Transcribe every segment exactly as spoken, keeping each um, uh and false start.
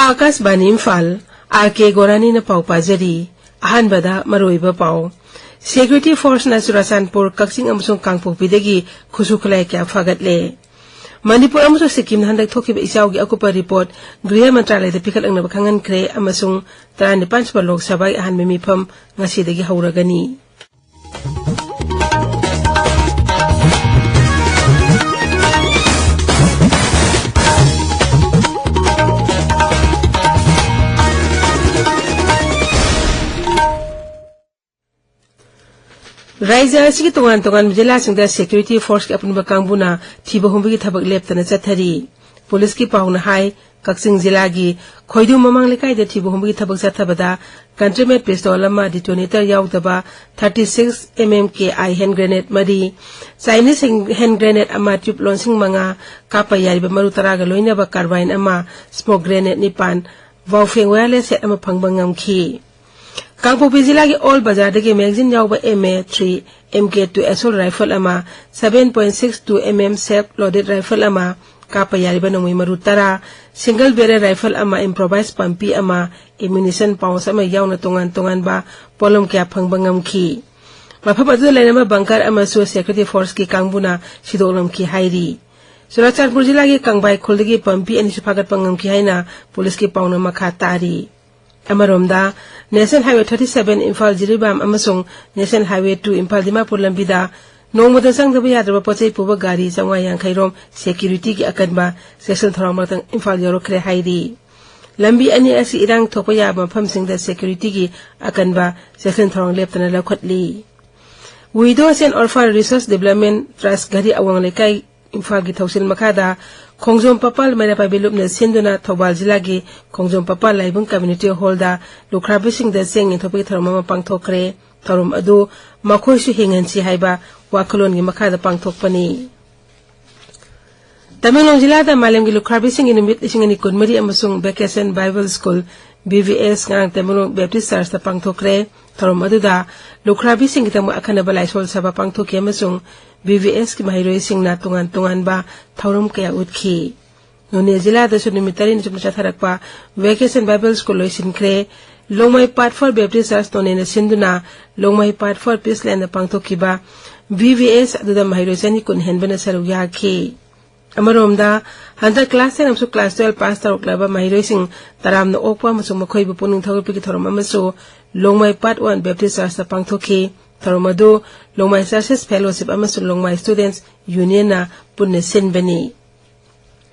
ꯑꯥꯀꯥꯁꯕꯥꯅꯤ Imphal, R ꯀꯦ ꯒꯣꯔꯥꯅꯤꯅ ꯄꯥꯎ ꯄꯥꯖꯔꯤ꯫ ꯑꯍꯥꯟꯕꯗ ꯃꯔꯨꯑꯣꯏꯕ ꯄꯥꯎ꯫ ꯁꯦꯀ꯭ꯌꯨꯔꯤꯇꯤ ꯐꯣꯔꯁꯅ ꯆꯨꯔꯥꯆꯥꯟꯄꯨꯔ, ꯀꯛꯆꯤꯡ ꯑꯃꯁꯨꯡ ꯀꯥꯡꯄꯣꯛꯄꯤꯗꯒꯤ ꯈꯨꯠꯁꯨ ꯈꯨꯠꯂꯥꯏ ꯀꯌꯥ ꯐꯥꯒꯠꯂꯦ꯫ ꯃꯅꯤꯄꯨꯔ ꯑꯃꯁꯨꯡ ꯁꯤꯛꯀꯤꯝꯅ ꯍꯟꯗꯛ ꯊꯣꯛꯈꯤꯕ ꯏꯆꯥꯎꯒꯤ ꯑꯀꯨꯞꯄ ꯔꯤꯄꯣꯔꯠ ꯒ꯭ꯔꯤꯍ ꯃꯟꯇ꯭ꯔꯥꯂꯌꯗ ꯄꯤꯈꯠꯂꯛꯅꯕ ꯈꯪꯍꯟꯈ꯭ꯔꯦ ꯑꯃꯁꯨꯡ ꯇꯔꯥꯅꯤꯄꯥꯟ ꯁꯨꯕ ꯂꯣꯛ ꯁꯚꯥꯒꯤ ꯑꯍꯥꯟꯕ ꯃꯤꯐꯝ ꯉꯁꯤꯗꯒꯤ ꯍꯧꯔꯒꯅꯤ꯫ ꯔꯥꯏꯖ꯭ꯌ ꯑꯁꯤꯒꯤ ꯇꯣꯉꯥꯟ ꯇꯣꯉꯥꯟꯕ ꯖꯤꯂꯥꯁꯤꯡꯗ ꯁꯦꯀ꯭ꯌꯨꯔꯤꯇꯤ ꯐꯣꯔꯁꯀꯤ ꯑꯄꯨꯟꯕ ꯀꯥꯡꯕꯨꯅ ꯊꯤꯕ ꯍꯨꯝꯕꯒꯤ ꯊꯕꯛ ꯂꯦꯞꯇꯅ ꯆꯠꯊꯔꯤ꯫ ꯄꯨꯂꯤꯁꯀꯤ ꯄꯥꯎꯅ ꯍꯥꯏ, ꯀꯛꯆꯤꯡ ꯖꯤꯂꯥꯒꯤ ꯈꯣꯏꯗꯨ ꯃꯃꯥꯡ ꯂꯩꯀꯥꯏꯗ ꯊꯤꯕ ꯍꯨꯝꯕꯒꯤ ꯊꯕꯛ ꯆꯠꯊꯕꯗ ꯀꯟꯇ꯭ꯔꯃꯦꯠ ꯄꯤꯁꯇꯣꯜ ꯑꯃ, ꯗꯤꯇꯣꯅꯦꯇꯔ ꯌꯥꯎꯗꯕ ꯊꯥꯔꯇꯤ ꯁꯤꯛꯁ ꯑꯦꯝ ꯑꯦꯝ ꯀꯦ ꯑꯥꯏ ꯍꯦꯟ ꯒ꯭ꯔꯦꯅꯦꯗ ꯃꯔꯤ, ꯆꯥꯏꯅꯤꯁ ꯍꯦꯟ ꯒ꯭ꯔꯦꯅꯦꯗ ꯑꯃ, ꯇ꯭ꯌꯨꯕ ꯂꯣꯟꯁꯤꯡ ꯃꯉꯥ, ꯀꯥꯞꯄ ꯌꯥꯔꯤꯕ ꯃꯔꯨ ꯇꯔꯥꯒ ꯂꯣꯏꯅꯕ ꯀꯥꯔꯕꯥꯏꯟ ꯑꯃ, ꯁ꯭ꯃꯣꯛ ꯒ꯭ꯔꯦꯅꯦꯗ ꯅꯤꯄꯥꯟ, ꯕꯥꯎꯐꯦꯡ ꯋꯥꯌꯔꯂꯦꯁ ꯁꯦꯠ ꯑꯃ ꯐꯪꯕ ꯉꯝꯈꯤ꯫ ꯀꯥꯡꯄꯣꯛꯄꯤ ꯖꯤꯂꯥꯒꯤ ꯑꯣꯜ ꯕꯖꯥꯔꯗꯒꯤ ꯃꯦꯒꯥꯖꯤꯟ ꯌꯥꯎꯕ M A three, M K two assault rifle ꯑꯃ, seven point six two M M self loaded rifle ꯑꯃ, ꯀꯥꯞꯄ ꯌꯥꯔꯤꯕ ꯅꯣꯡꯃꯩ ꯃꯔꯨ ꯇꯔꯥ, ꯁꯤꯡꯒꯜ ꯕꯦꯔꯦꯜ ꯔꯥꯏꯐꯜ ꯑꯃ, ꯏꯝꯄ꯭ꯔꯣꯚꯥꯏꯖ ꯄꯝꯄꯤ ꯑꯃ, ꯑꯦꯃꯨꯅꯤꯁꯟ ꯄꯥꯎꯆ ꯑꯃ ꯌꯥꯎꯅ ꯇꯣꯉꯥꯟ ꯇꯣꯉꯥꯟꯕ ꯄꯣꯠꯂꯝ ꯀꯌꯥ ꯐꯪꯕ ꯉꯝꯈꯤ꯫ ꯃꯐꯝ ꯑꯗꯨꯗ ꯂꯩꯔꯝꯕ ꯕꯪꯀꯔ ꯑꯃꯁꯨ ꯁꯦꯀ꯭ꯌꯨꯔꯤꯇꯤ ꯐꯣꯔꯁꯀꯤ ꯀꯥꯡꯕꯨꯅ ꯁꯤꯗꯣꯛꯂꯝꯈꯤ ꯍꯥꯏꯔꯤ꯫ ꯆꯨꯔꯥꯆꯥꯟꯄꯨꯔ ꯖꯤꯂꯥꯒꯤ ꯀꯪꯕꯥꯏ ꯈꯨꯜꯗꯒꯤ ꯄꯝꯄꯤ ꯑꯅꯤꯁꯨ ꯐꯥꯒꯠꯄ ꯉꯝꯈꯤ ꯍꯥꯏꯅ ꯄꯨꯂꯤꯁꯀꯤ ꯄꯥꯎꯅ ꯃꯈꯥ ꯇꯥꯔꯤ꯫ ꯑꯃꯔꯣꯝꯗ, national highway thirty seven Imphal Jiribam ꯑꯃꯁꯨꯡ national highway two Imphal Dimapur ꯂꯝꯕꯤꯗ ꯅꯣꯡꯃꯗ ꯆꯪꯗꯕ ꯌꯥꯗ꯭ꯔꯕ ꯄꯣꯠ ꯆꯩ ꯄꯨꯕ ꯒꯥꯔꯤ ꯆꯥꯝꯃꯉꯥ ꯌꯥꯡꯈꯩ ꯔꯣꯝ ꯁꯦꯀ꯭ꯌꯨꯔꯤꯇꯤꯒꯤ ꯑꯀꯟꯕ ꯆꯦꯛꯁꯤꯟ ꯊꯧꯔꯥꯡ ꯃꯔꯛꯇ ꯏꯝꯐꯥꯜ ꯌꯧꯔꯛꯈ꯭ꯔꯦ ꯍꯥꯏꯔꯤ꯫ ꯂꯝꯕꯤ ꯑꯅꯤ ꯑꯁꯤ ꯏꯔꯥꯡ ꯊꯣꯛꯄ ꯌꯥꯕ ꯃꯐꯝꯁꯤꯡꯗ ꯁꯦꯀ꯭ꯌꯨꯔꯤꯇꯤꯒꯤ ꯑꯀꯟꯕ ꯆꯦꯛꯁꯤꯟ ꯊꯧꯔꯥꯡ ꯂꯦꯞꯇꯅ ꯂꯧꯈꯠꯂꯤ꯫ Widows and Orphan Resource Development Trust ꯘꯔꯤ ꯑꯋꯥꯡ ꯂꯩꯀꯥꯏ ꯏꯝꯐꯥꯜꯒꯤ ꯊꯧꯁꯤꯜ ꯃꯈꯥꯗ ꯈꯣꯡꯖꯣꯝ ꯄꯄꯥꯜ ꯃꯩꯔꯥ ꯄꯥꯏꯕꯤ ꯂꯨꯞꯅ ꯁꯤꯟꯗꯨꯅ ꯊꯧꯕꯥꯜ ꯖꯤꯂꯥꯒꯤ ꯈꯣꯡꯖꯣꯝ ꯄꯄꯥꯜ ꯂꯥꯏꯕꯨꯡ ꯀꯝꯃ꯭ꯌꯨꯅꯤꯇꯤ ꯍꯣꯜꯗ ꯂꯨꯈ꯭ꯔꯥꯕꯤꯁꯤꯡꯗ ꯆꯦꯡ ꯌꯦꯟꯊꯣꯛꯄꯒꯤ ꯊꯧꯔꯝ ꯑꯃ ꯄꯥꯡꯊꯣꯛꯈ꯭ꯔꯦ꯫ ꯊꯧꯔꯝ ꯑꯗꯨ "ꯃꯈꯣꯏꯁꯨ ꯍꯤꯡꯍꯟꯁꯤ" ꯍꯥꯏꯕ ꯋꯥꯈꯜꯂꯣꯟꯒꯤ ꯃꯈꯥꯗ ꯄꯥꯡꯊꯣꯛꯄꯅꯤ꯫ ꯇꯃꯦꯡꯂꯣꯡ ꯖꯤꯂꯥꯗ ꯃꯥꯂꯦꯝꯒꯤ ꯂꯨꯈ꯭ꯔꯥꯕꯤꯁꯤꯡꯒꯤ ꯅꯨꯃꯤꯠ ꯂꯤꯁꯤꯡ ꯑꯅꯤ ꯀꯨꯟꯃꯔꯤ ꯑꯃꯁꯨꯡ Vacation Bible School, V V S, ꯉꯔꯥꯡ ꯇꯃꯦꯡꯂꯣꯡ ꯕꯦꯞꯇꯤꯁ ꯆꯔꯆꯇ ꯄꯥꯡꯊꯣꯛꯈ꯭ꯔꯦ꯫ ꯊꯧꯔꯝ ꯑꯗꯨꯗ ꯂꯨꯈ꯭ꯔꯥꯕꯤꯁꯤꯡꯒꯤꯗꯃꯛ ꯑꯈꯟꯅꯕ ꯂꯥꯏꯁꯣꯜ ꯁꯚꯥ ꯄꯥꯡꯊꯣꯛꯈꯤ ꯑꯃꯁꯨꯡ ꯚꯤ ꯚꯤ ꯑꯦꯁꯀꯤ ꯃꯍꯩꯔꯣꯏꯁꯤꯡꯅ ꯇꯣꯉꯥꯟ ꯇꯣꯉꯥꯟꯕ ꯊꯧꯔꯝ ꯀꯌꯥ ꯎꯠꯈꯤ꯫ ꯅꯣꯅꯦ ꯖꯤꯂꯥꯗꯁꯨ ꯅꯨꯃꯤꯠ ꯇꯔꯦꯠꯅꯤ ꯆꯨꯞꯅ ꯆꯠꯊꯔꯛꯄ Vacation Bible School ꯂꯣꯏꯁꯤꯟꯈ꯭ꯔꯦ꯫ ꯂꯣꯡꯃꯥꯏ Part Four Baptist Church ꯅꯣꯅꯦꯅ ꯁꯤꯟꯗꯨꯅ ꯂꯣꯡꯃꯥꯏ Part Four Peace Landꯗ ꯄꯥꯡꯊꯣꯛꯈꯤꯕ V B S ꯑꯗꯨꯗ ꯃꯍꯩꯔꯣꯏ ꯆꯅꯤ ꯀꯨꯟ ꯍꯦꯟꯕꯅ ꯁꯔꯨꯛ ꯌꯥꯈꯤ꯫ ꯑꯃꯔꯣꯝꯗ, ꯍꯟꯗꯛ class ten ꯑꯃꯁꯨꯡ class twelve pass ꯇꯧꯔꯛꯂꯕ ꯃꯍꯩꯔꯣꯏꯁꯤꯡ ꯇꯔꯥꯝꯅ ꯑꯣꯛꯄ ꯑꯃꯁꯨꯡ ꯃꯈꯣꯏꯕꯨ ꯄꯨꯛꯅꯤꯡ ꯊꯧꯒꯠꯄꯒꯤ ꯊꯧꯔꯝ ꯑꯃꯁꯨ ꯂꯣꯡꯃꯥꯏ Part One Baptist Churchꯇ ꯄꯥꯡꯊꯣꯛꯈꯤ꯫ ꯊꯧꯔꯝ ꯑꯗꯨ ꯂꯣꯡꯃꯥꯏ Churches Fellowship ꯑꯃꯁꯨꯡ ꯂꯣꯡꯃꯥꯏ Students Unionꯅ ꯄꯨꯟꯅ ꯁꯤꯟꯕꯅꯤ꯫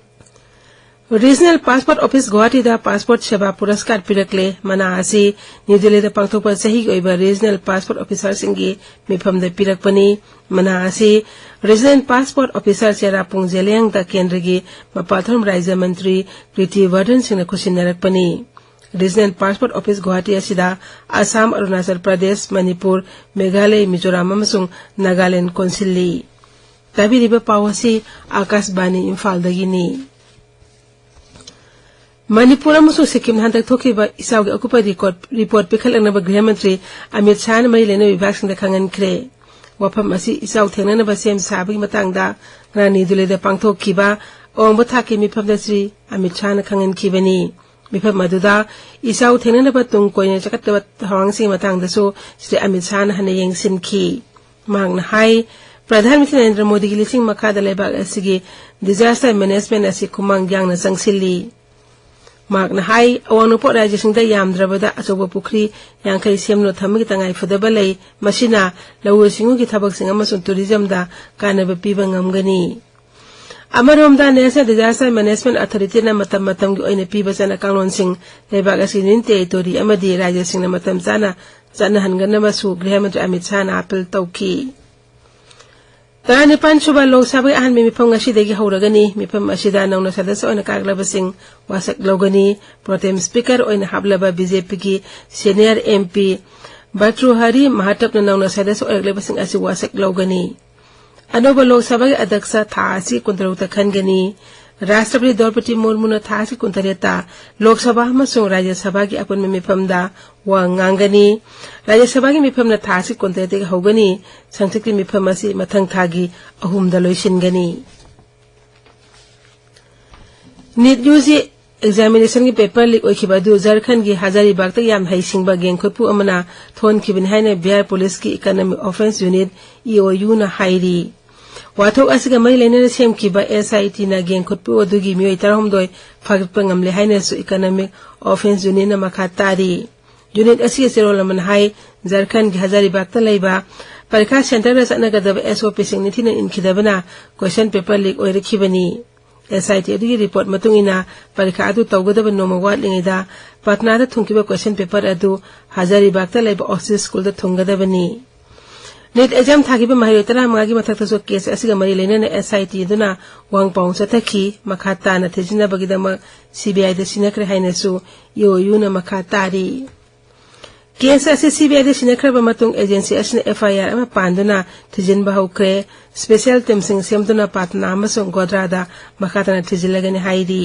Regional Passport Office ꯒꯨꯋꯥꯍꯥꯇꯤꯗ Passport Seva Puraskar ꯄꯤꯔꯛꯂꯦ꯫ ꯃꯅꯥ ꯑꯁꯤ ꯅ꯭ꯌꯨ ꯗꯤꯜꯂꯤꯗ ꯄꯥꯡꯊꯣꯛꯄ ꯆꯍꯤꯒꯤ ꯑꯣꯏꯕ Regional Passport Officerꯁꯤꯡꯒꯤ ꯃꯤꯐꯝꯗ ꯄꯤꯔꯛꯄꯅꯤ꯫ ꯃꯅꯥ ꯑꯁꯤ Regional Passport Officer ꯆꯦꯔꯥꯄꯨꯡ ꯖꯦꯂꯤꯌꯥꯡꯗ ꯀꯦꯟꯗ꯭ꯔꯒꯤ ꯃꯄꯥꯜꯊꯣꯔꯝ ꯔꯥꯖ꯭ꯌ ꯃꯟꯇ꯭ꯔꯤ ꯀ꯭ꯔꯤꯇꯤ ꯋꯔꯙꯟ ꯁꯤꯡꯅ ꯈꯨꯠꯁꯤꯟꯅꯔꯛꯄꯅꯤ꯫ Regional Passport Office ꯒꯨꯋꯥꯍꯥꯇꯤ ꯑꯁꯤꯗ ꯑꯁꯥꯝ, ꯑꯔꯨꯅꯥꯆꯜ ꯄ꯭ꯔꯗꯦꯁ, ꯃꯅꯤꯄꯨꯔ, ꯃꯦꯘꯥꯂꯌ, ꯃꯤꯖꯣꯔꯥꯝ ꯑꯃꯁꯨꯡ ꯅꯥꯒꯥꯂꯦꯟꯗ ꯀꯣꯟꯁꯤꯜꯂꯤ꯫ ꯇꯥꯕꯤꯔꯤꯕ ꯄꯥꯎ ꯑꯁꯤ ꯑꯥꯀꯥꯁꯕꯥꯅꯤ ꯏꯝꯐꯥꯜꯗꯒꯤꯅꯤ꯫ ꯃꯅꯤꯄꯨꯔ ꯑꯃꯁꯨꯡ ꯁꯤꯛꯀꯤꯝꯗ ꯍꯟꯗꯛ ꯊꯣꯛꯈꯤꯕ ꯏꯆꯥꯎꯒꯤ ꯑꯀꯨꯞꯄ ꯔꯤꯀꯣꯔꯠ, ꯔꯤꯄꯣꯔꯠ ꯄꯤꯈꯠꯂꯛꯅꯕ ꯒ꯭ꯔꯤꯍ ꯃꯟꯇ꯭ꯔꯤ ꯑꯃꯤꯠ ꯁꯥꯍꯅ ꯃꯔꯤ ꯂꯩꯅꯕ ꯕꯤꯚꯥꯒꯁꯤꯡꯗ ꯈꯪꯍꯟꯈ꯭ꯔꯦ꯫ ꯋꯥꯐꯝ ꯑꯁꯤ ꯏꯆꯥꯎ ꯊꯦꯡꯅꯅꯕ ꯁꯦꯝ ꯁꯥꯕꯒꯤ ꯃꯇꯥꯡꯗ ꯉꯔꯥꯡ ꯅ꯭ꯌꯨ ꯗꯤꯜꯂꯤꯗ ꯄꯥꯡꯊꯣꯛꯈꯤꯕ ꯑꯋꯥꯡꯕ ꯊꯥꯛꯀꯤ ꯃꯤꯐꯝꯗ ꯁ꯭ꯔꯤ ꯑꯃꯤꯠ ꯁꯥꯍꯅ ꯈꯪꯍꯟꯈꯤꯕꯅꯤ꯫ ꯃꯤꯐꯝ ꯑꯗꯨꯗ ꯏꯆꯥꯎ ꯊꯦꯡꯅꯅꯕ ꯇꯨꯡ ꯀꯣꯏꯅ ꯆꯠꯀꯗꯕ ꯊꯧꯔꯥꯡꯁꯤꯡꯒꯤ ꯃꯇꯥꯡꯗꯁꯨ ꯁ꯭ꯔꯤ ꯑꯃꯤꯠ ꯁꯥꯍꯅ ꯍꯟꯅ ꯌꯦꯡꯁꯤꯟꯈꯤ꯫ ꯃꯍꯥꯛꯅ ꯍꯥꯏ, ꯄ꯭ꯔꯙꯥꯟ ꯃꯟꯇ꯭ꯔꯤ ꯅꯔꯦꯟꯗ꯭ꯔ ꯃꯣꯗꯤꯒꯤ ꯂꯤꯁꯤꯡ ꯃꯈꯥꯗ ꯂꯩꯕꯥꯛ ꯑꯁꯤꯒꯤ disaster management ꯑꯁꯤ ꯈꯨꯃꯥꯡ ꯌꯥꯡꯅ ꯆꯪꯁꯤꯜꯂꯤ꯫ ꯃꯍꯥꯛꯅ ꯍꯥꯏ, ꯑꯋꯥꯡ ꯅꯣꯡꯄꯣꯛ ꯔꯥꯖ꯭ꯌꯁꯤꯡꯗ ꯌꯥꯝꯗ꯭ꯔꯕꯗ ꯑꯆꯧꯕ ꯄꯨꯈ꯭ꯔꯤ ꯌꯥꯡꯈꯩ ꯁꯦꯝꯗꯨꯅ ꯊꯝꯕꯒꯤ ꯇꯉꯥꯏ ꯐꯗꯕ ꯂꯩ, ꯃꯁꯤꯅ ꯂꯧꯎ ꯁꯤꯡꯎꯒꯤ ꯊꯕꯛꯁꯤꯡ ꯑꯃꯁꯨꯡ tourismꯗ ꯀꯥꯟꯅꯕ ꯄꯤꯕ ꯉꯝꯒꯅꯤ꯫ ꯑꯃꯔꯣꯝꯗ, National Disaster Management Authorityꯅ ꯃꯇꯝ ꯃꯇꯝꯒꯤ ꯑꯣꯏꯅ ꯄꯤꯕ ꯆꯠꯅ ꯀꯥꯡꯂꯣꯟꯁꯤꯡ ꯂꯩꯕꯥꯛ ꯑꯁꯤꯒꯤ Union Territory ꯑꯃꯗꯤ ꯔꯥꯖ꯭ꯌꯁꯤꯡꯅ ꯃꯇꯝ ꯆꯥꯅ ꯆꯠꯅꯍꯟꯒꯅꯕꯁꯨ ꯒ꯭ꯔꯤꯍ ꯃꯟꯇ꯭ꯔꯤ ꯑꯃꯤꯠ ꯁꯥꯍꯅ ꯑꯥꯄꯤꯜ ꯇꯧꯈꯤ꯫ ꯇꯔꯥꯅꯤꯄꯥꯟ ꯁꯨꯕ ꯂꯣꯛ ꯁꯚꯥꯒꯤ ꯑꯍꯥꯟꯕ ꯃꯤꯐꯝ ꯉꯁꯤꯗꯒꯤ ꯍꯧꯔꯒꯅꯤ꯫ ꯃꯤꯐꯝ ꯑꯁꯤꯗ ꯅꯧꯅ ꯁꯗꯁ꯭ꯌ ꯑꯣꯏꯅ ꯀꯥꯔꯛꯂꯕꯁꯤꯡ ꯋꯥꯁꯛ ꯂꯧꯒꯅꯤ꯫ Pro tem Speaker ꯑꯣꯏꯅ ꯍꯥꯞꯂꯕ BJPꯒꯤ senior MP ꯚꯔꯇ꯭ꯔꯨꯍꯔꯤ ꯃꯍꯥꯇꯕꯅ ꯅꯧꯅ ꯁꯗꯁ꯭ꯌ ꯑꯣꯏꯔꯛꯂꯤꯕꯁꯤꯡ ꯑꯁꯤ ꯋꯥꯁꯛ ꯂꯧꯒꯅꯤ꯫ ꯑꯅꯧꯕ ꯂꯣꯛ ꯁꯚꯥꯒꯤ ꯑꯗ꯭ꯌꯛꯁ ꯊꯥ ꯑꯁꯤ ꯀꯨꯟꯇꯔꯨꯛꯇ ꯈꯟꯒꯅꯤ꯫ ꯔꯥꯁꯇ꯭ꯔꯄꯇꯤ ꯗ꯭ꯔꯧꯄꯗꯤ ꯃꯨꯔꯃꯨꯅ ꯊꯥ ꯑꯁꯤ ꯀꯨꯟꯇꯔꯦꯠꯇ ꯂꯣꯛ ꯁꯚꯥ ꯑꯃꯁꯨꯡ ꯔꯥꯖ꯭ꯌ ꯁꯚꯥꯒꯤ ꯑꯄꯨꯟꯕ ꯃꯤꯐꯝꯗ ꯋꯥ ꯉꯥꯡꯒꯅꯤ꯫ ꯔꯥꯖ꯭ꯌ ꯁꯚꯥꯒꯤ ꯃꯤꯐꯝꯅ ꯊꯥ ꯑꯁꯤ ꯀꯨꯟꯇꯔꯦꯠꯇꯒꯤ ꯍꯧꯒꯅꯤ꯫ ꯁꯪꯁꯠꯀꯤ ꯃꯤꯐꯝ ꯑꯁꯤ ꯃꯊꯪ ꯊꯥꯒꯤ ꯑꯍꯨꯝꯗ ꯂꯣꯏꯁꯤꯟꯒꯅꯤ꯫ ꯅꯤꯠ ꯌꯨ ꯖꯤ ꯑꯦꯛꯖꯥꯃꯤꯅꯦꯁꯟꯒꯤ ꯄꯦꯄꯔ ꯂꯤꯛ ꯑꯣꯏꯈꯤꯕ ꯑꯗꯨ ꯖꯔꯈꯟꯒꯤ ꯍꯖꯥꯔꯤꯕꯥꯒꯇ ꯌꯥꯝ ꯍꯩꯁꯤꯡꯕ ꯒꯦꯡꯈꯨꯠꯄꯨ ꯑꯃꯅ ꯊꯣꯛꯍꯟꯈꯤꯕꯅꯤ ꯍꯥꯏꯅ ꯕꯤꯍꯥꯔ ꯄꯨꯂꯤꯁꯀꯤ ꯏꯀꯅꯣꯃꯤꯛ ꯑꯣꯐꯦꯟꯁ ꯌꯨꯅꯤꯠ, ꯏ ꯑꯣ ꯌꯨꯅ ꯍꯥꯏꯔꯤ꯫ ꯋꯥꯊꯣꯛ ꯑꯁꯤꯒ ꯃꯔꯤ ꯂꯩꯅꯅ ꯁꯦꯝꯈꯤꯕ ꯑꯦꯁ ꯑꯥꯏ ꯇꯤꯅ ꯒꯦꯡꯈꯨꯠꯄꯨ ꯑꯗꯨꯒꯤ ꯃꯤꯑꯣꯏ ꯇꯔꯥꯍꯨꯝꯗꯣꯏ ꯐꯥꯒꯠꯄ ꯉꯝꯂꯦ ꯍꯥꯏꯅꯁꯨ ꯏꯀꯅꯣꯃꯤꯛ ꯑꯣꯐꯦꯟꯁ ꯌꯨꯅꯤꯠꯅ ꯃꯈꯥ ꯇꯥꯔꯤ꯫ ꯌꯨꯅꯤꯠ ꯑꯁꯤꯒꯤ ꯆꯦꯔꯣꯜ ꯑꯃꯅ ꯍꯥꯏ, ꯖꯔꯈꯟꯒꯤ ꯍꯖꯥꯔꯤꯕꯥꯒꯇ ꯂꯩꯕ ꯄꯔꯤꯈꯥ ꯁꯦꯟꯇꯔꯗ ꯆꯠꯅꯒꯗꯕ ꯑꯦꯁ ꯑꯣ ꯄꯤꯁꯤꯡ ꯅꯤꯡꯊꯤꯅ ꯏꯟꯈꯤꯗꯕꯅ ꯀꯣꯏꯁꯟ ꯄꯦꯄꯔ ꯂꯤꯛ ꯑꯣꯏꯔꯛꯈꯤꯕꯅꯤ꯫ ꯑꯦꯁ ꯑꯥꯏ ꯇꯤ ꯑꯗꯨꯒꯤ ꯔꯤꯄꯣꯔꯠ ꯃꯇꯨꯡ ꯏꯟꯅ ꯄꯔꯤꯈꯥ ꯑꯗꯨ ꯇꯧꯒꯗꯕ ꯅꯣꯡꯃ ꯋꯥꯠꯂꯤꯉꯩꯗ ꯄꯠꯅꯥꯗ ꯊꯨꯡꯈꯤꯕ ꯀꯣꯏꯁꯟ ꯄꯦꯄꯔ ꯑꯗꯨ ꯍꯖꯥꯔꯤꯕꯥꯒꯇ ꯂꯩꯕ ꯑꯣꯁꯤꯁ ꯁ꯭ꯀꯨꯜꯗ ꯊꯨꯡꯒꯗꯕꯅꯤ꯫ ꯅꯤꯠ ꯑꯦꯛꯖꯥꯝ ꯊꯥꯈꯤꯕ ꯃꯍꯩꯔꯣꯏ ꯇꯔꯥꯃꯉꯥꯒꯤ ꯃꯊꯛꯇꯁꯨ ꯀꯦꯁ ꯑꯁꯤꯒ ꯃꯔꯤ ꯂꯩꯅꯅ ꯑꯦꯁ ꯑꯥꯏ ꯇꯤ ꯑꯗꯨꯅ ꯋꯥꯍꯪ ꯄꯥꯎ ꯆꯠꯊꯈꯤ꯫ ꯃꯈꯥ ꯇꯥꯅ ꯊꯤꯖꯤꯟꯅꯕꯒꯤꯗꯃꯛ ꯁꯤ ꯕꯤ ꯑꯥꯏꯗ ꯁꯤꯟꯅꯈ꯭ꯔꯦ ꯍꯥꯏꯅꯁꯨ ꯏ ꯑꯣ ꯌꯨꯅ ꯃꯈꯥ ꯇꯥꯔꯤ꯫ ꯀꯦꯁ ꯑꯁꯤ ꯁꯤ ꯕꯤ ꯑꯥꯏꯗ ꯁꯤꯟꯅꯈ꯭ꯔꯕ ꯃꯇꯨꯡ ꯑꯦꯖꯦꯟꯁꯤ ꯑꯁꯤꯅ ꯑꯦꯐ ꯑꯥꯏ ꯑꯥꯔ ꯑꯃ ꯄꯥꯟꯗꯨꯅ ꯊꯤꯖꯤꯟꯕ ꯍꯧꯈ꯭ꯔꯦ꯫ ꯁ꯭ꯄꯦꯁꯤꯌꯦꯜ ꯇꯤꯝꯁꯤꯡ ꯁꯦꯝꯗꯨꯅ ꯄꯥꯠꯅꯥ ꯑꯃꯁꯨꯡ ꯒꯣꯗ꯭ꯔꯥꯗ ꯃꯈꯥ ꯇꯥꯅ ꯊꯤꯖꯤꯜꯂꯒꯅꯤ ꯍꯥꯏꯔꯤ꯫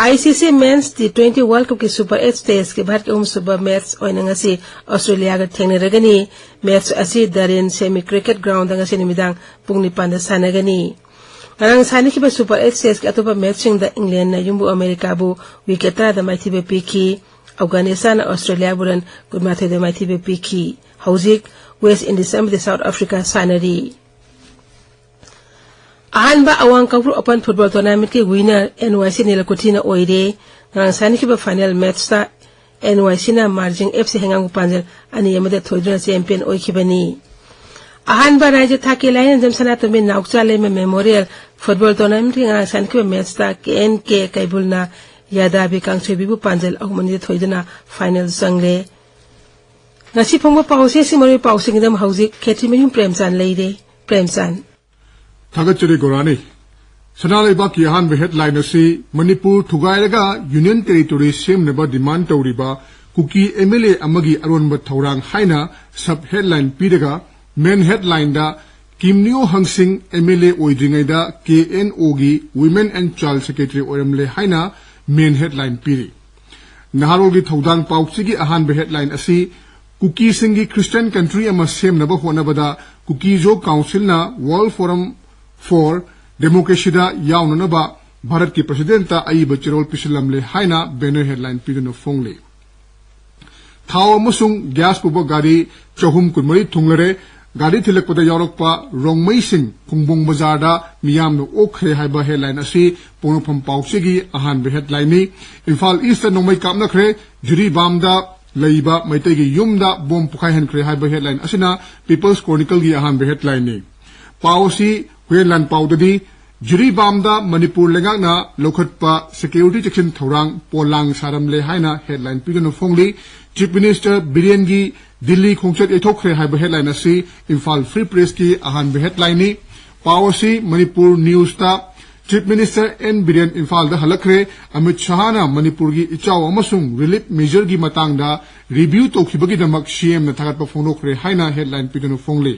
I C C men's T twenty world ꯀꯞꯀꯤ ꯁꯨꯄꯔ ꯑꯩꯠ ꯁ꯭ꯇꯦꯖꯀꯤ ꯚꯥꯔꯠꯀꯤ ꯑꯍꯨꯝꯁꯨꯕ ꯃꯦꯠꯆ ꯑꯣꯏꯅ ꯉꯁꯤ ꯑꯣꯁꯇ꯭ꯔꯦꯂꯤꯌꯥꯒ ꯊꯦꯡꯅꯔꯒꯅꯤ꯫ ꯃꯦꯠꯆ ꯑꯁꯤ ꯗꯔꯦꯟ ꯁꯦꯃꯤ ꯀ꯭ꯔꯤꯀꯦꯠ ꯒ꯭ꯔꯥꯎꯟꯗ ꯉꯁꯤ ꯅꯨꯃꯤꯗꯥꯡ ꯄꯨꯡ ꯅꯤꯄꯥꯟꯗ ꯁꯥꯟꯅꯒꯅꯤ꯫ ꯉꯔꯥꯡ ꯁꯥꯟꯅꯈꯤꯕ ꯁꯨꯄꯔ ꯑꯩꯠ ꯁ꯭ꯇꯦꯖꯀꯤ ꯑꯇꯣꯞꯄ ꯃꯦꯠꯆꯁꯤꯡꯗ ꯏꯪꯂꯦꯟꯅ ꯌꯨꯝꯕꯨ ꯑꯃꯦꯔꯤꯀꯥꯕꯨ ꯋꯤꯀꯦꯠ ꯇꯔꯥꯗ ꯃꯥꯏꯊꯤꯕ ꯄꯤꯈꯤ꯫ ꯑꯐꯒꯥꯅꯤꯁꯇꯥꯟꯅ ꯑꯣꯁꯇ꯭ꯔꯦꯂꯤꯌꯥꯕꯨ ꯔꯟ ꯀꯨꯟꯃꯥꯊꯣꯏꯗ ꯃꯥꯏꯊꯤꯕ ꯄꯤꯈꯤ꯫ ꯍꯧꯖꯤꯛ ꯋꯦꯁ ꯏꯟꯗꯤꯁ ꯑꯃꯗꯤ ꯁꯥꯎꯠ ꯑꯐ꯭ꯔꯤꯀꯥ ꯁꯥꯟꯅꯔꯤ꯫ ꯑꯍꯥꯟꯕ ꯑꯋꯥꯡ ꯀꯥꯡꯄꯣꯛ ꯑꯣꯄꯟ ꯐꯨꯠꯕꯣꯜ ꯇꯣꯔꯅꯥꯃꯦꯟꯠꯀꯤ ꯋꯤꯅꯔ ꯑꯦꯟ ꯋꯥꯏ ꯁꯤ ꯅꯤꯂꯀꯨꯊꯤꯅ ꯑꯣꯏꯔꯦ꯫ ꯉꯔꯥꯡ ꯁꯥꯟꯅꯈꯤꯕ ꯐꯥꯏꯅꯦꯜ ꯃꯦꯠꯆꯇ ꯑꯦꯟ ꯋꯥꯏ ꯁꯤꯅ ꯃꯥꯔꯖꯤꯡ ꯑꯦꯐ ꯁꯤ ꯍꯩꯉꯥꯡꯒꯣ ꯄꯥꯟꯖꯜ ꯑꯅꯤ ꯑꯃꯗ ꯊꯣꯏꯗꯨꯅ ꯆꯦꯝꯄꯤꯌꯟ ꯑꯣꯏꯈꯤꯕꯅꯤ꯫ ꯑꯍꯥꯟꯕ ꯔꯥꯏꯖ꯭ꯌ ꯊꯥꯛꯀꯤ ꯂꯥꯏꯅꯤꯡꯊꯧ ꯁꯅꯥꯇꯣꯝꯕꯤ ꯅꯥꯎꯆꯥ ꯂꯩꯃ ꯃꯦꯃꯣꯔꯤꯌꯦꯜ ꯐꯨꯠꯕꯣꯜ ꯇꯣꯔꯅꯥꯃꯦꯟꯠꯀꯤ ꯉꯔꯥꯡ ꯁꯥꯟꯅꯈꯤꯕ ꯃꯦꯠꯆꯇ ꯀꯦ ꯑꯦꯟ ꯀꯦ ꯀꯩꯕꯨꯜꯅ ꯌꯥꯗꯥꯕꯤ ꯀꯥꯡꯁꯣꯏꯕꯤꯕꯨ ꯄꯥꯟꯖꯜ ꯑꯍꯨꯝ ꯑꯅꯤꯗ ꯊꯣꯏꯗꯨꯅ ꯐꯥꯏꯅꯦꯜ ꯆꯪꯂꯦ꯫ ꯉꯁꯤ ꯐꯣꯡꯕ ꯄꯥꯎꯆꯦꯁꯤꯡ ꯃꯔꯨꯑꯣꯏꯕ ꯄꯥꯎꯁꯤꯡꯒꯤꯗꯃꯛ ꯍꯧꯖꯤꯛ ꯈꯦꯇ꯭ꯔꯤꯃꯌꯨꯝ ꯄ꯭ꯔꯦꯝꯆꯥꯟ ꯂꯩꯔꯦ꯫ ꯄ꯭ꯔꯦꯝꯆꯥꯟ꯫ ꯊꯥꯒꯠꯆꯔꯤ ꯒꯣꯔꯥꯅꯤ꯫ ꯁꯅꯥ ꯂꯩꯕꯥꯛꯀꯤ ꯑꯍꯥꯟꯕ ꯍꯦꯗꯂꯥꯏꯟ ꯑꯁꯤ ꯃꯅꯤꯄꯨꯔ ꯊꯨꯒꯥꯏꯔꯒ ꯌꯨꯅꯤꯌꯟ ꯇꯦꯔꯤꯇꯣꯔꯤ ꯁꯦꯝꯅꯕ ꯗꯤꯃꯥꯟ ꯇꯧꯔꯤꯕ ꯀꯨꯀꯤ ꯑꯦꯝ ꯑꯦꯜ ꯑꯦ ꯑꯃꯒꯤ ꯑꯔꯣꯟꯕ ꯊꯧꯔꯥꯡ ꯍꯥꯏꯅ ꯁꯕ ꯍꯦꯗꯂꯥꯏꯟ ꯄꯤꯔꯒ ꯃꯦꯟ ꯍꯦꯗꯂꯥꯏꯟꯗ ꯀꯤꯝꯅꯤꯌꯣ ꯍꯪꯁꯤꯡ ꯑꯦꯝ ꯑꯦꯜ ꯑꯦ ꯑꯣꯏꯗ꯭ꯔꯤꯉꯩꯗ ꯀꯦ ꯑꯦꯟ ꯑꯣꯒꯤ Women and Child Secretary ꯑꯣꯏꯔꯝꯂꯦ ꯍꯥꯏꯅ ꯃꯦꯟ ꯍꯦꯗꯂꯥꯏꯟ ꯄꯤꯔꯤ꯫ ꯅꯍꯥꯔꯣꯜꯒꯤ ꯊꯧꯗꯥꯡ ꯄꯥꯎꯆꯦꯒꯤ ꯑꯍꯥꯟꯕ ꯍꯦꯗꯂꯥꯏꯟ ꯑꯁꯤ ꯀꯨꯀꯤꯁꯤꯡꯒꯤ ꯈ꯭ꯔꯤꯁꯇꯤꯌꯟ ꯀꯟꯇ꯭ꯔꯤ ꯑꯃ ꯁꯦꯝꯅꯕ ꯍꯣꯠꯅꯕꯗ ꯀꯨꯀꯤꯖꯣ ꯀꯥꯎꯟꯁꯤꯜꯅ World Forum for Democracyꯗ ꯌꯥꯎꯅꯅꯕ ꯚꯥꯔꯠꯀꯤ ꯄ꯭ꯔꯁꯤꯗꯦꯟꯠꯇ ꯑꯏꯕ ꯆꯦꯔꯣꯜ ꯄꯤꯁꯤꯜꯂꯝꯂꯦ ꯍꯥꯏꯅ ꯕꯦꯅꯔ ꯍꯦꯗꯂꯥꯏꯟ ꯄꯤꯗꯨꯅ ꯐꯣꯡꯂꯤ꯫ ꯊꯥꯎ ꯑꯃꯁꯨꯡ ꯒ꯭ꯌꯥꯁ ꯄꯨꯕ ꯒꯥꯔꯤ ꯆꯍꯨꯝ ꯀꯨꯟꯃꯔꯤ ꯊꯨꯡꯂꯔꯦ꯫ ꯒꯥꯔꯤ ꯊꯤꯜꯂꯛꯄꯗ ꯌꯥꯎꯔꯛꯄ ꯔꯣꯡꯃꯩꯁꯤꯡ ꯈꯣꯡꯕꯣꯡ ꯕꯖꯥꯔꯗ ꯃꯤꯌꯥꯝꯅ ꯑꯣꯛꯈ꯭ꯔꯦ ꯍꯥꯏꯕ ꯍꯦꯗꯂꯥꯏꯟ ꯑꯁꯤ ꯄꯣꯛꯅꯐꯝ ꯄꯥꯎꯆꯦꯒꯤ ꯑꯍꯥꯟꯕ ꯍꯦꯗꯂꯥꯏꯟꯅꯤ꯫ ꯏꯝꯐꯥꯜ ꯏꯁꯇ ꯅꯣꯡꯃꯩ ꯀꯥꯞꯅꯈ꯭ꯔꯦ꯫ ꯖꯤꯔꯤꯕꯥꯝꯗ ꯂꯩꯕ ꯃꯩꯇꯩꯒꯤ ꯌꯨꯝꯗ ꯕꯣꯝ ꯄꯣꯈꯥꯏꯍꯟꯈ꯭ꯔꯦ ꯍꯥꯏꯕ ꯍꯦꯗꯂꯥꯏꯟ ꯑꯁꯤꯅ ꯄꯤꯄꯜꯁ ꯀ꯭ꯔꯣꯅꯤꯀꯜꯒꯤ ꯑꯍꯥꯟꯕ ꯍꯦꯗꯂꯥꯏꯟꯅꯤ꯫ ꯄꯥꯎ ꯑꯁꯤ ꯍꯨꯌꯦꯟ ꯂꯥꯟ ꯄꯥꯎꯗꯗꯤ, ꯖꯤꯔꯤꯕꯥꯝꯗ ꯃꯅꯤꯄꯨꯔ ꯂꯩꯉꯥꯛꯅ ꯂꯧꯈꯠꯄ ꯁꯦꯀ꯭ꯌꯨꯔꯤꯇꯤ ꯆꯦꯛꯁꯤꯟ ꯊꯧꯔꯥꯡ ꯄꯣꯂꯥꯡ ꯁꯥꯔꯝꯂꯦ ꯍꯥꯏꯅ ꯍꯦꯗꯂꯥꯏꯟ ꯄꯤꯗꯨꯅ ꯐꯣꯡꯂꯤ꯫ ꯆꯤꯐ ꯃꯤꯅꯤꯁꯇꯔ ꯕꯤꯔꯦꯟꯒꯤ ꯗꯤꯜꯂꯤ ꯈꯣꯡꯆꯠ ꯌꯩꯊꯣꯛꯈ꯭ꯔꯦ ꯍꯥꯏꯕ ꯍꯦꯗꯂꯥꯏꯟ ꯑꯁꯤ ꯏꯝꯐꯥꯜ ꯐ꯭ꯔꯤ ꯄ꯭ꯔꯦꯁꯀꯤ ꯑꯍꯥꯟꯕ ꯍꯦꯗꯂꯥꯏꯟꯅꯤ꯫ ꯄꯥꯎ ꯑꯁꯤ ꯃꯅꯤꯄꯨꯔ ꯅ꯭ꯌꯨꯁꯇ, ꯆꯤꯐ ꯃꯤꯅꯤꯁꯇꯔ ꯑꯦꯟ ꯕꯤꯔꯦꯟ ꯏꯝꯐꯥꯜꯗ ꯍꯜꯂꯛꯈ꯭ꯔꯦ꯫ ꯑꯃꯤꯠ ꯁꯍꯥꯅ ꯃꯅꯤꯄꯨꯔꯒꯤ ꯏꯆꯥꯎ ꯑꯃꯁꯨꯡ ꯔꯤꯂꯤꯐ ꯃꯦꯖꯔꯒꯤ ꯃꯇꯥꯡꯗ ꯔꯤꯚ꯭ꯌꯨ ꯇꯧꯈꯤꯕꯒꯤꯗꯃꯛ ꯁꯤꯑꯦꯝꯅ ꯊꯥꯒꯠꯄ ꯐꯣꯡꯗꯣꯛꯈ꯭ꯔꯦ ꯍꯥꯏꯅ ꯍꯦꯗꯂꯥꯏꯟ ꯄꯤꯗꯨꯅ ꯐꯣꯡꯂꯤ꯫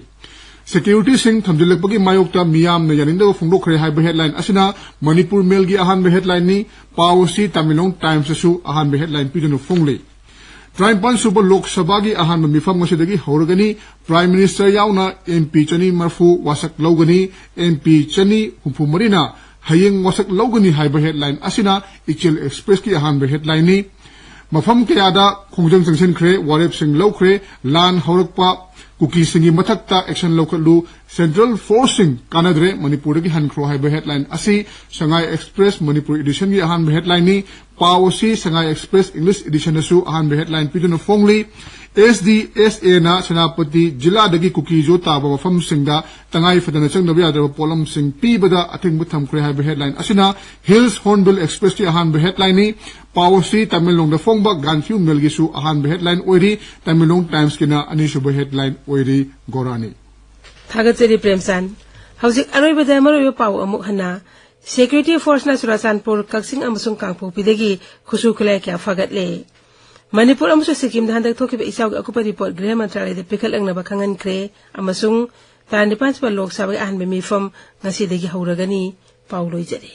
ꯁꯦꯀ꯭ꯌꯨꯔꯤꯇꯤꯁꯤꯡ ꯊꯝꯖꯤꯜꯂꯛꯄꯒꯤ ꯃꯥꯌꯣꯛꯇ ꯃꯤꯌꯥꯝꯅ ꯌꯥꯅꯤꯡꯗꯕ ꯐꯣꯡꯗꯣꯛꯈ꯭ꯔꯦ ꯍꯥꯏꯕ ꯍꯦꯗꯂꯥꯏꯟ ꯑꯁꯤꯅ ꯃꯅꯤꯄꯨꯔ ꯃꯦꯜꯒꯤ ꯑꯍꯥꯟꯕ ꯍꯦꯗꯂꯥꯏꯟꯅꯤ꯫ ꯄꯥꯎ ꯑꯁꯤ ꯇꯃꯦꯡꯂꯣꯡ ꯇꯥꯏꯝꯁꯇꯁꯨ ꯑꯍꯥꯟꯕ ꯍꯦꯗꯂꯥꯏꯟ ꯄꯤꯗꯨꯅ ꯐꯣꯡꯂꯤ꯫ ꯇꯔꯥꯅꯤꯄꯥꯟ ꯁꯨꯕ ꯂꯣꯛ ꯁꯚꯥꯒꯤ ꯑꯍꯥꯟꯕ ꯃꯤꯐꯝ ꯉꯁꯤꯗꯒꯤ ꯍꯧꯔꯒꯅꯤ꯫ ꯄ꯭ꯔꯥꯏꯝ ꯃꯤꯅꯤꯁꯇꯔ ꯌꯥꯎꯅ ꯑꯦꯝ ꯄꯤ ꯆꯅꯤ ꯃꯔꯐꯨ ꯋꯥꯁꯛ ꯂꯧꯒꯅꯤ꯫ ꯑꯦꯝ ꯄꯤ ꯆꯅꯤ ꯍꯨꯝꯐꯨ ꯃꯔꯤꯅ ꯍꯌꯦꯡ ꯋꯥꯁꯛ ꯂꯧꯒꯅꯤ ꯍꯥꯏꯕ ꯍꯦꯗꯂꯥꯏꯟ ꯑꯁꯤꯅ ꯏꯆꯦꯜ ꯑꯦꯛꯁꯄ꯭ꯔꯦꯁꯀꯤ ꯑꯍꯥꯟꯕ ꯍꯦꯗꯂꯥꯏꯟꯅꯤ꯫ ꯃꯐꯝ ꯀꯌꯥꯗ ꯈꯣꯡꯖꯪ ꯆꯪꯁꯤꯟꯈ꯭ꯔꯦ, ꯋꯥꯔꯦꯞꯁꯤꯡ ꯂꯧꯈ꯭ꯔꯦ, ꯂꯥꯟ ꯍꯧꯔꯛꯄ ꯀꯨꯀꯤꯁꯤꯡꯒꯤ ꯃꯊꯛꯇ ꯑꯦꯛꯁꯟ ꯂꯧꯈꯠꯂꯨ, ꯁꯦꯟꯇ꯭ꯔꯦꯜ ꯐꯣꯔꯁꯁꯤꯡ ꯀꯥꯟꯅꯗ꯭ꯔꯦ, ꯃꯅꯤꯄꯨꯔꯗꯒꯤ ꯍꯟꯈ꯭ꯔꯣ ꯍꯥꯏꯕ ꯍꯦꯗꯂꯥꯏꯟ ꯑꯁꯤ ꯁꯉꯥꯏ ꯑꯦꯛꯁꯄ꯭ꯔꯦꯁ ꯃꯅꯤꯄꯨꯔ ꯏꯗꯤꯁꯟꯒꯤ ꯑꯍꯥꯟꯕ ꯍꯦꯗꯂꯥꯏꯟꯅꯤ꯫ ꯄꯥꯎ ꯑꯁꯤ ꯁꯉꯥꯏ ꯑꯦꯛꯁꯄ꯭ꯔꯦꯁ ꯏꯪꯂꯤꯁ ꯏꯗꯤꯁꯟꯗꯁꯨ ꯑꯍꯥꯟꯕ ꯍꯦꯗꯂꯥꯏꯟ ꯄꯤꯗꯨꯅ ꯐꯣꯡꯂꯤ꯫ ꯑꯦꯁ ꯗꯤ ꯑꯦꯁ ꯑꯦꯅ ꯁꯦꯅꯥꯄꯇꯤ ꯖꯤꯂꯥꯗꯒꯤ ꯀꯨꯀꯤꯖꯣ ꯇꯥꯕ ꯃꯐꯝꯁꯤꯡꯗ ꯇꯉꯥꯏ ꯐꯗꯅ ꯆꯪꯗꯕ ꯌꯥꯗ꯭ꯔꯕ ꯄꯣꯠꯂꯝꯁꯤꯡ ꯄꯤꯕꯗ ꯑꯊꯤꯡꯕ ꯊꯝꯈ꯭ꯔꯦ ꯍꯥꯏꯕ ꯍꯦꯗꯂꯥꯏꯟ ꯑꯁꯤꯅ ꯍꯤꯜꯁ ꯍꯣꯔꯟꯕꯤꯜ ꯑꯦꯛꯁꯄ꯭ꯔꯦꯁꯀꯤ ꯑꯍꯥꯟꯕ ꯍꯦꯗꯂꯥꯏꯟꯅꯤ꯫ ꯄꯥꯎ ꯑꯁꯤ ꯇꯃꯦꯡꯂꯣꯡꯗ ꯐꯣꯡꯕ ꯒꯥꯟꯐꯤꯌꯨ ꯃꯦꯜꯒꯤꯁꯨ ꯑꯍꯥꯟꯕ ꯍꯦꯗꯂꯥꯏꯟ ꯑꯣꯏꯔꯤ꯫ ꯇꯃꯦꯡꯂꯣꯡ ꯇꯥꯏꯝꯁꯀꯤꯅ ꯑꯅꯤꯁꯨꯕ ꯍꯦꯗꯂꯥꯏꯟ ꯑꯣꯏꯔꯤ꯫ ꯒꯣꯔꯥꯅꯤ꯫ ꯊꯥꯒꯠꯆꯔꯤ ꯄ꯭ꯔꯦꯝꯆꯥꯟ꯫ ꯍꯧꯖꯤꯛ ꯑꯔꯣꯏꯕꯗ ꯃꯔꯨꯑꯣꯏꯕ ꯄꯥꯎ ꯑꯃꯨꯛ ꯍꯟꯅ꯫ ꯁꯦꯀ꯭ꯌꯨꯔꯤꯇꯤ ꯐꯣꯔꯁꯅ ꯆꯨꯔꯥꯆꯥꯟꯄꯨꯔ, ꯀꯛꯆꯤꯡ ꯑꯃꯁꯨꯡ ꯀꯥꯡꯄꯣꯛꯄꯤꯗꯒꯤ ꯈꯨꯠꯁꯨ ꯈꯨꯠꯂꯥꯏ ꯀꯌꯥ ꯐꯥꯒꯠꯂꯦ꯫ ꯃꯅꯤꯄꯨꯔ ꯑꯃꯁꯨꯡ ꯁꯤꯛꯀꯤꯝꯗ ꯍꯟꯗꯛ ꯊꯣꯛꯈꯤꯕ ꯏꯆꯥꯎꯒꯤ ꯑꯀꯨꯞꯄ ꯔꯤꯄꯣꯔꯠ ꯒ꯭ꯔꯤꯍ ꯃꯟꯇ꯭ꯔꯥꯂꯌꯗ ꯄꯤꯈꯠꯂꯛꯅꯕ ꯈꯪꯍꯟꯈ꯭ꯔꯦ ꯑꯃꯁꯨꯡ ꯇꯔꯥꯅꯤꯄꯥꯟ ꯁꯨꯕ ꯂꯣꯛ ꯁꯚꯥꯒꯤ ꯑꯍꯥꯟꯕ ꯃꯤꯐꯝ ꯉꯁꯤꯗꯒꯤ ꯍꯧꯔꯒꯅꯤ꯫ ꯄꯥꯎ ꯂꯣꯏꯖꯔꯦ꯫